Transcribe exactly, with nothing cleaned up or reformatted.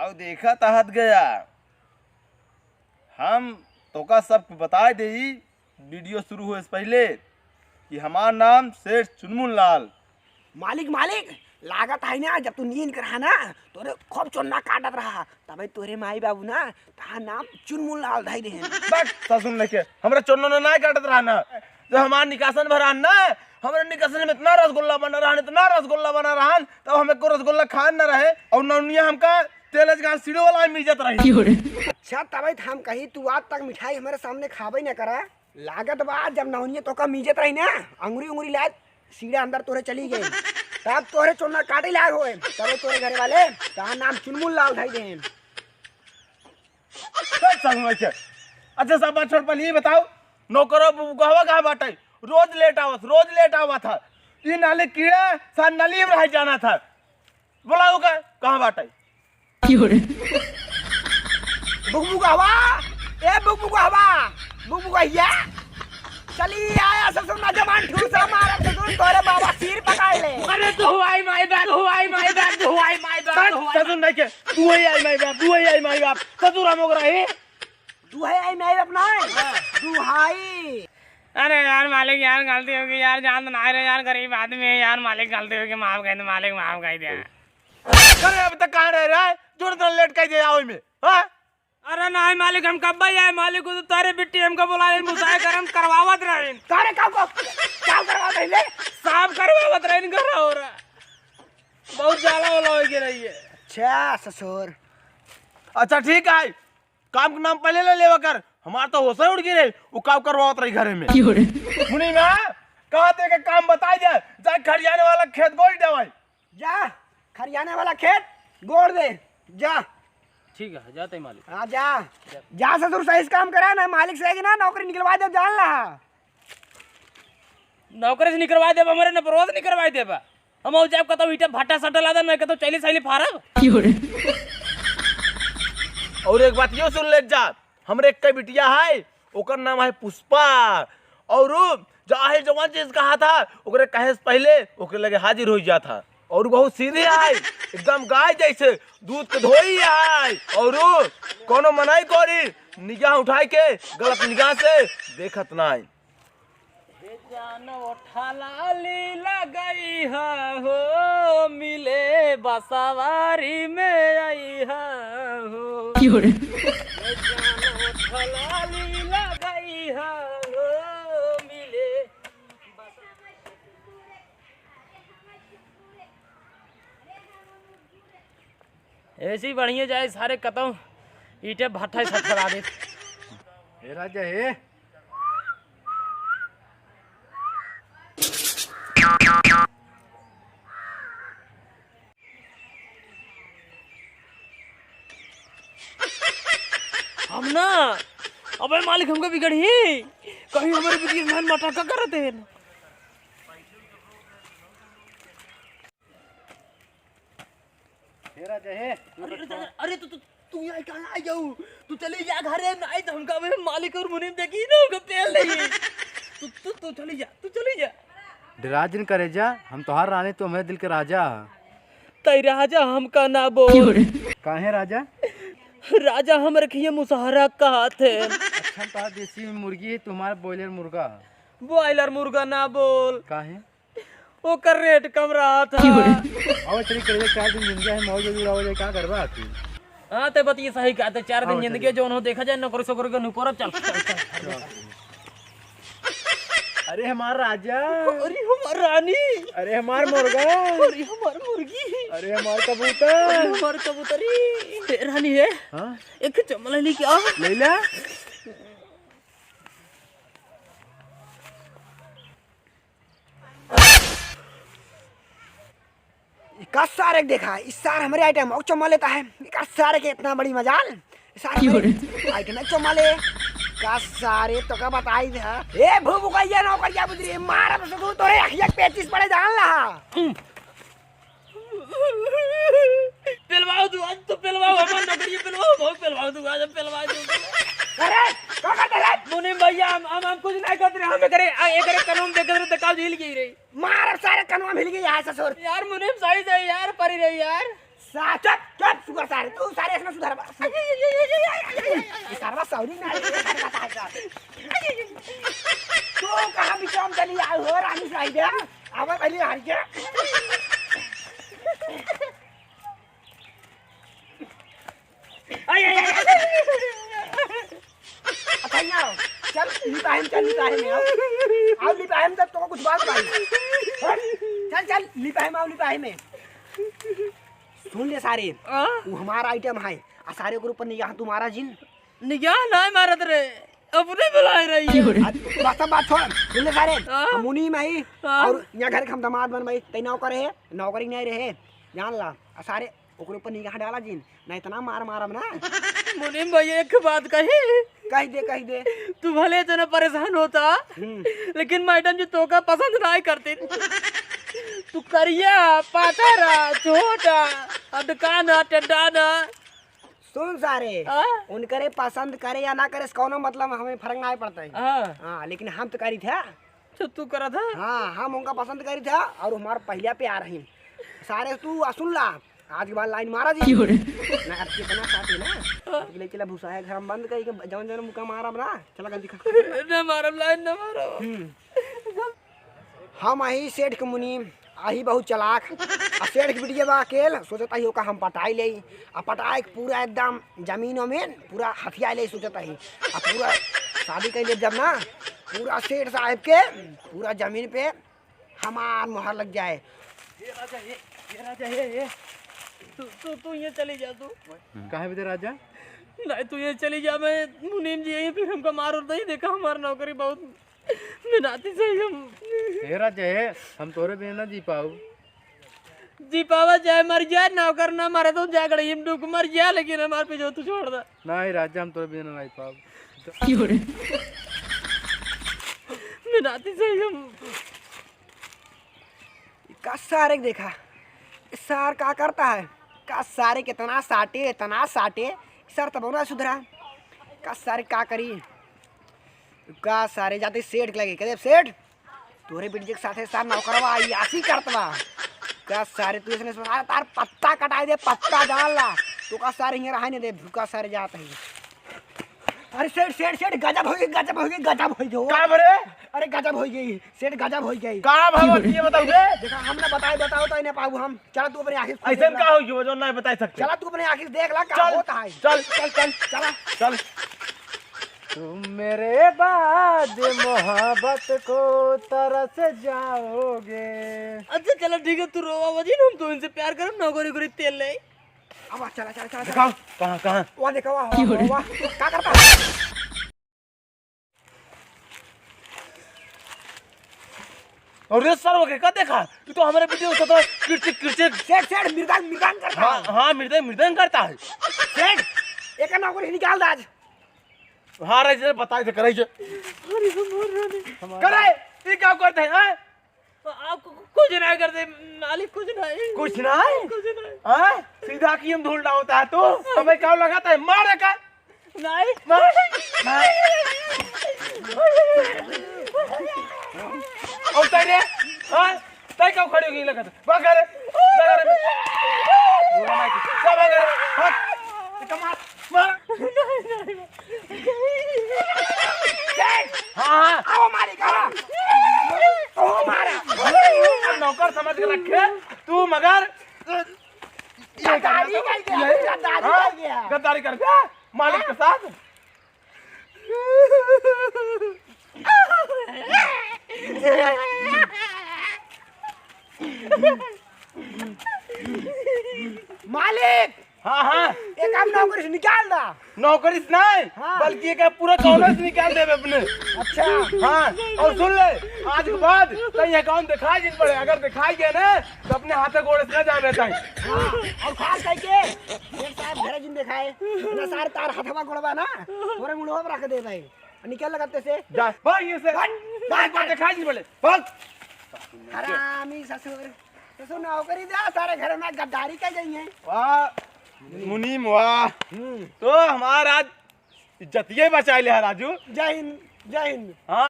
तो देखा तहत गया, हम तोका सब बताए देई वीडियो शुरू होए से पहिले कि हमार नाम सेठ चुनमुन लाल। मालिक, मालिक, लागत है ना, जब तू नींद के रहा ना, तोरे खूब चोन्ना काटत रहा, तबे तोरे माई बाबू ना तहार नाम चुनमुन लाल धई देहेन। बस ससुर लेके हमरा चोन्ना ना, ना काटत रहा ना, जब हमार निकासन भरान ना, हमरे निकासन में इतना रसगुल्ला बना रहन, इतना रसगुल्ला बना रहन, तब हमें को रसगुल्ला खान ना रहे और नौनिया हमका तेलज गान सीढ़े वाला में मिजत रही। अच्छा, तबे त हम कही तू आज तक मिठाई हमारे सामने खाबे न करा। लागत बा जब नौनिया तोका मिजत रही ना, अंगुरी उंगुरी लात सीढ़े अंदर तोरे चली गई, तब तोरे चोन्ना काटे लाग होए, तबे तोरे घरे वाले तहार नाम चुनमुन लाल धई देहेन। अच्छा, सब बात छोड़, पहले ये बताओ, नौकरो बुबुकहवा कहाँ बाटे? रोज लेट आवत, रोज लेट आवत है। ई नाली कीड़ा सा नाली में रह जाना था। बोला ओका, कहाँ बाटे? बुकबुकहवा, ए बुकबुकहवा, बुकबुकहिया, चली आया ससुर ना जबान ठूसा मारा ससुर तोरे बाबा सिर पकड़ ले। अरे दुहाई माई बाप, दुहाई माई बाप, दुहाई माई बाप, बस, दुहाई ससुर नहीं के, दुहाई आई माई बाप, दुहाई आई माई बाप, ससुर हम ओकरा ही। दुहाई आई माई बाप ना है? हाँ। दुहाई। अरे यार मालिक यार गलती हो गई यार, जान ना रहे यार, गरीब आदमी है यार, मालिक गलती हो गई, माफ कर दे मालिक, माफ कर दे। अरे अभी तक कहाँ रह रहा है? जोर से लेट कर दे आओ में। हाँ? अरे नहीं मालिक, हम कब आए मालिक, वो तो तारे बिट्टी हमका बोला रहे, मुसाए कर हम करवावत रहे। तारे का को, का करवावत रहे ले? साफ करवावत रहे घर हो रहा। बहुत ज्यादा होला हो गया रही है। अच्छा ससुर। अच्छा ठीक है, काम के नाम पहले ले लेवा कर, हमार तो होश उड़ गई रे, वो काम करवावत रही घरे में। मुनीमा, कहाँ ते के काम बताई जा, जा खरियाने वाला खेत गोड़ दवाई। जा, खरियाने वाला खेत गोड़ दे, जा। ठीक है, जाते हैं मालिक। हाँ, जा। जा। जा ससुर, सही से काम करा ना, मालिक से कि ना नौकरी निकलवा दे, जान ला। नौकरी से निकलवा देबा, हमरे नपरवा से निकलवा देबा। हम और जाब कतौ ईटा भट्टा सट्टा लादे, नहीं कतौ चैली सैली फारब। और एक बात यो सुन ले जा, हमरे एक बिटिया है, ओकर नाम है पुष्पा। और उ चाहे जवन चीज कहा था, ओकरे कहे से पहले ओकरे लगे हाजिर हो जात है। और बहुत सीधी है, एकदम गाय जैसे दूध के धोई है। और उ कोनो मनाई करी, निगाह उठाई के गलत निगाह से देखत नाई। हे जान ओठा लाली लगई हा हो, मिले बसवारी में आई हा हो। क्यों रे? हे जान ओठा लाली लगई हा हो, मिले बसवारी। ऐसी बढ़िया जाए सारे कतौ ईटे भट्ठा ही सब चला दे। हे राजा हे। हम ना, अबे मालिक हमका बिगड़ी, कहीं हमारे बिटिया ध्यान मटका करत है। हे राजा, हे। अरे, अरे, अरे, अरे, तू, तू, तू यहाँ कहाँ आ जाऊ? तू चली जा घरे, नहीं तो हमका मेरे मालिक और मुनीम देखी ना, हमका पेल नहीं। तू, तू, तू चली जा, तू चली जा। डरा जिन करे जा, हम तोहार रानी, तू हमारे दिल के राजा। तई राजा हमका ना बोल। काहे राजा? राजा हमरे खिया मुसहरा कहा थे। अच्छा, तोहार देसी मुर्गी है, तुम्हारा बॉयलर मुर्गा। बॉयलर मुर्गा ना बोल। काहे? ओकर रेट कम रहा था। क्यों रे? आओ चली करे, चार दिन जिंदगी है, मौज उड़ाओ जाए, का करबा तू? हाँ, ते बतिया सही कहा, ते चार दिन आओ जिंदगी चली। जौन हो देखा जाए, नौकरी सोकरी के नुकोरब, चल, चल, चल। अरे हमार राजा। अरे हमार रानी। अरे हमार मुर्गा। अरे हमार मुर्गी। अरे हमार कबूतर। अरे हमार कबूतरी। ए रानी है। हाँ? एक चम्मच ले ली क्या? ले ला। ई का सारे के देखा, ई सार हमरे आइटम और चुम्मा लेता है। ई का सारे के इतना बड़ी मजाल, ई सार क्यों हमरे रे? आइटम में चुम्मा ले। का सारे तो का बताई दे, हाँ? ए भूबुकैया नौकरिया बुजरी, मारा तो तू तोरे अखिया के पेचिस पड़े जान ला। पेलवाओ तू, आज तो पेलवाओ, हमार नौकरी पेलवाओ, बहुत पेलवाओ तू, आज पेलवाओ तू। अरे, का करते रे? मुनीम भैया, हम, हम, हम कुछ नहीं करते रे, हम एकरे, आ, एकरे कनवा में देखे रे, तो काव हिल गई रे। मार सारे कनवा में हिल गई है ससुर। यार मुनीम सही से यार, परी रही यार। सा-, चुप, चुप, सुअर सारे, तू सारे इसमें सुधार बा। ये सारवा सॉरी ना, ये सारवा का है का? तू कहाँ बिचौम चली आऊ हो, रानी साहिबा? आवा पहले हार के। आई, आई, आई, आई। अच्छा, यहाँ आओ। चल, लिपाही में चल, लिपाही में आओ। आओ, लिपाही में तब तो कुछ बात भाई। हट, चल, चल, लिपाही में आओ, लिपाही में। सुन ले सारे, आ? वो हमारा आइटम है, आ सारे के ऊपर निगाह तुम्हारा जिन। निगाह ना मारत रे, अपने बुलाए रही है। आ, बस अब बात छोड़, सुन ले सारे, हाँ? हम उन्हीं में ही, हाँ? और यहाँ घर के हम दामाद बन भाई, तै नौकर है, नौकरी नहीं रहे, जान ला, आ सारे ओकरे ऊपर निगाह डाला जिन, ना इतना मार मारब ना। मुनीम भाई, एक बात कही। कह दे, कह दे। तू भले इतना परेशान होता, हम्म। लेकिन मैडम जी तोका पसंद ना करती। तू करिया, पातरा, छोटा, अटकाना, टेड्डाना। सुन सारे, हाँ? उनकरे पसंद करे या ना करे, कौनो मतलब हमें फर्क ना पड़ता है। हाँ। हाँ, लेकिन हम तो करी थे। तो तू करा था? हाँ, हम उनका पसंद करी था और हमारा पहला प्यार है। सारे तू आ सुन ला, आज के बाद लाइन मारा जी। क्यों रे? ना, अब कितना साथ है ना, हाँ। अब ले चला भूसा है, घर में बंद करी के जवन जवन मुका मारब ना, चला गंदी खा। ना मारब लाइन, ना मारब। हम्म। हम अही सेठ के मुनीम, अही बहुत चालाक। आ सेठ के बिटिया बा अकेल, सोचत अही ओका हम पटाई लेई। आ पटाई के पूरा एकदम जमीन वमीन पूरा हथिया लेई सोचत अही। आ पूरा शादी कर ले जब ना, पूरा सेठ साहब के पूरा जमीन पे हमार मोहर लग जाए। ये राजा, ये, ये राजा, ये, ये। तू, तू, तू ये चली जा, तू। काहे बदे राजा? नहीं, तू ये चली जा, मैं मुनीम जी यहीं, फिर हमका मार और दही, देखा हमार नौकरी बहुत मिनाती से हम। हे राजा, हे, हम तोरे बिना ना जी पाऊ। जी पावा चाहे मर जाए, नौकर ना मरे तो जा गड़ही में डूब मर जाए, लेकिन हमार पीछे तू छोड़ दे। नहीं राजा, हम तोरे बिना ना जी पाऊ। क्यों रे? मिनाती से हम। का सारे के देखा, सार का करता है? का सारे कितना साटे, इतना साटे, सर तब ना सुधरा। का सारे का करी? का सारे जाते सेठ के लगे, कहे, "सेठ, तोरे बिटिया के साथे सार नौकरवा अय्यासी करत बा।" का सारे तू इसने सारे तार पत्ता कटाई दे, पत्ता जान ला। तो का सारे हियाँ रहाई नहीं दे, भूखा सारे जात है। अरे सेठ, सेठ, सेठ, गजब होइ गई, गजब होइ गई, गजब होइ गई। का भरे? अरे गजब होइ गई, सेठ गजब होइ गई। का भवा, ये बताओ बे। देखा, हम ना बताए, बताओ तो इन्हें पाऊ हम। चला तू अपने आँखी से ऐसे देख ला। का हो गयो जो ना बताई सकते? चला तू अपने आँखी से देख ला, का चल, होता है। चल, चल, चल। चला। चल। तुम मेरे बाद मोहब्बत को तरस जाओगे। अच्छा चला ठीक है, तू रोवा मत जिन, हम तो इनसे प्यार करब, नौकरी करी तेल ले। अब चला, चला, चला, चला। दिखाओ, कहाँ, कहाँ? वहाँ देखा, वहाँ, वहाँ, वहाँ। का करता है? अरे सर, वो का देखा? तू तो हमारे वीडियो से तो किरचिक, किरचिक। सेठ, सेठ, मृदंग, मृदंग करता हाँ, है। हाँ, मृदंग, मृदंग करता है। सेठ, एक नौकरी निकाल दे आज। हाँ, रे, जरा बताए थे, कराई जे। अरे, हम मर रहे हैं। करे, ये क्या करते हैं, हैं? आ, कु-, कु-, कुछ नहीं करते, मालिक, कुछ नहीं। कुछ नहीं? कुछ नहीं। हाँ? सीधा की हम धूल डालता है तू? हमें क्या लगाता है? मारे का? नहीं। मार। मार। और तेरे? हाँ? तै क्यों खड़ी हो गई लगत? भाग घर। भाग घर। बोला ना कि, चल भाग घर। भाग। मार। मार। हाँ, हाँ। आओ मालिक, आओ। तू मारा। नौकर समझ के रखे तू, मगर ये गद्दारी कर गया, ये गद्दारी हाँ? कर गया। गद्दारी कर गया मालिक के साथ। मालिक, हाँ, हाँ। एक हम नौकरी से निकाल दा। नौकरी से नहीं, हाँ। बल्कि एक पूरा कॉलेज से निकाल देबे अपने। अच्छा। हाँ, और सुन ले, आज के बाद कहीं अकाउंट दिखाई जिन पड़े, अगर दिखाई गया ना, तो अपने हाथे गोड़े से ना जाबे ताई। हाँ, और खास करके, एक साहब घरे जिन दिखाए, ना सार तार हथवा गोड़वा ना, तोरे मुंडवा पर रख दे भाई। निकल लगाते से। जा, भाग ये से। भाग, भाग, एक बार भाग। दिखाई जिन पड़े, भाग। हरामी ससुर। तो सुन, नौकरी दे, सारे घर में गद्दारी कर गई हैं। वाह, मुनीम वाह। हम्म। तो हमारा आज इज्जतिये बचाए ले है राजू। जय हिंद, जय हिंद। हाँ।